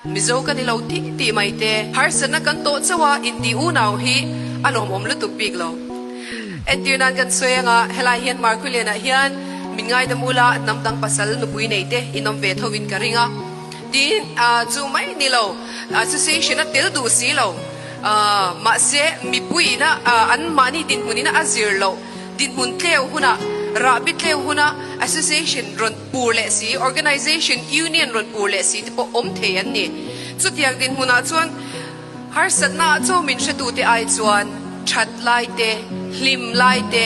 Mizo ka ni lo tih tih mai te. Harsatna kan tawh chauh a, inti unau hi a lawmawm lutuk bik lo. Entir nan kan sawi anga helai hian Markhulianah hian min ngaidam ula hnam dang pasal nupui nei te in awm ve tho in ka ring a. Tin, chu mai ni lo, association a tel duh si lo. Mahse, mipuiin a an mahni dinhmunin a zir loh dinhmun tleu hunah, rahbi tleu huna association rawn pur leh si, organization, union rawn pur leh si te pawh awm thei an ni. Chutiang dinhmunah chuan harsatna ah chaw min hretute ai chuan that lai te, hlim lai te,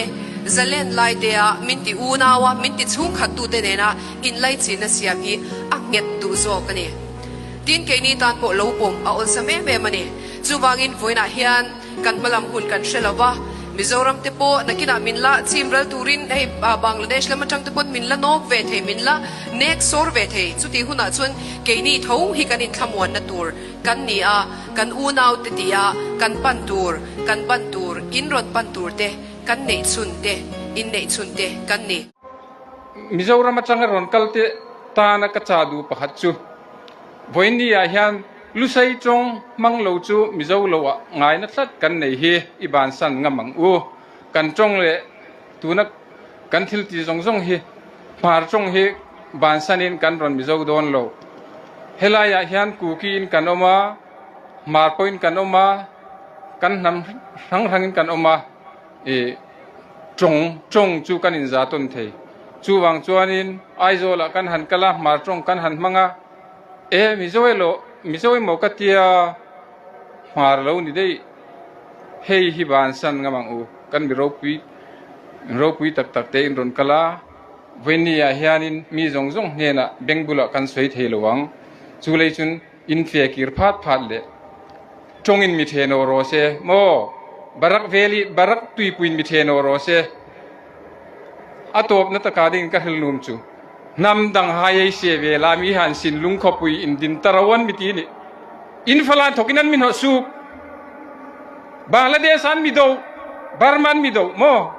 zalen lai te a min ti unau a, min ti chhungkhattute nena inlaichinna siam hi a nghet duh zawk a ni. Tin, keini tan pawh lo pawm a awlsam em em a ni. Chuvangin vawiinah hian kan hmalam hun kan hre lo va, Mizoram te pawh nakinah min la chim ral turin hei Bangladesh lam atang te pawn min la nawk ve thei, min la nek sawr ve thei. Chutih hunah chuan keini tho hi kan inthlamuanna tur kan ni a, kan unau te tia kan pan tur, kan ban tur, in rawn pan tur te kan neih chhun te, in neih chhun te kan ni. Mizoram atanga rawn kal te tana ka cha duh pakhat chu Vawiinni ah hian Lusei tawng hmang lo chu Mizo lo ah ngaina tlat kan nei hi i bansan ngam ang u. Kan tawng leh tuna kan thil ti zawng zawng hi Hmar tawng hi bansan in kan rawn Mizo dawn lo. Helai ah hian Kuki in kan awm a, Hmar pawh in kan awm a, kan hnam hrang hrang in kan awm a, i tawng tawng chu kan inza tawn thei. Chuvang chuanin Aizawl ah kan han kal a, Hmar tawng kan han hmang a, E Mizo elaw, Mizo emaw ka tia hmar lo ni daih, hei hi bansan ngam ang u, kan mi ropui ropui tak tak te in rawn kal a, vawiinni ah hianin mi zawng zawng hnenah beng bulah kan sawi thei lo ang, chu lei chun in fe kir phat phat leh tawngin mi then aw rawh se maw, Barak Valley Barak tuipuiin mi then aw rawh se, a tawpna takah ding ka hrilhnum chu. Hnam dang hai ei se ve la mi han sin lung khawpui in din ta ro an mi ti ni. In falan thawk in an mi hnawh suk. Bangladesh an mi do, Burma an mi do maw?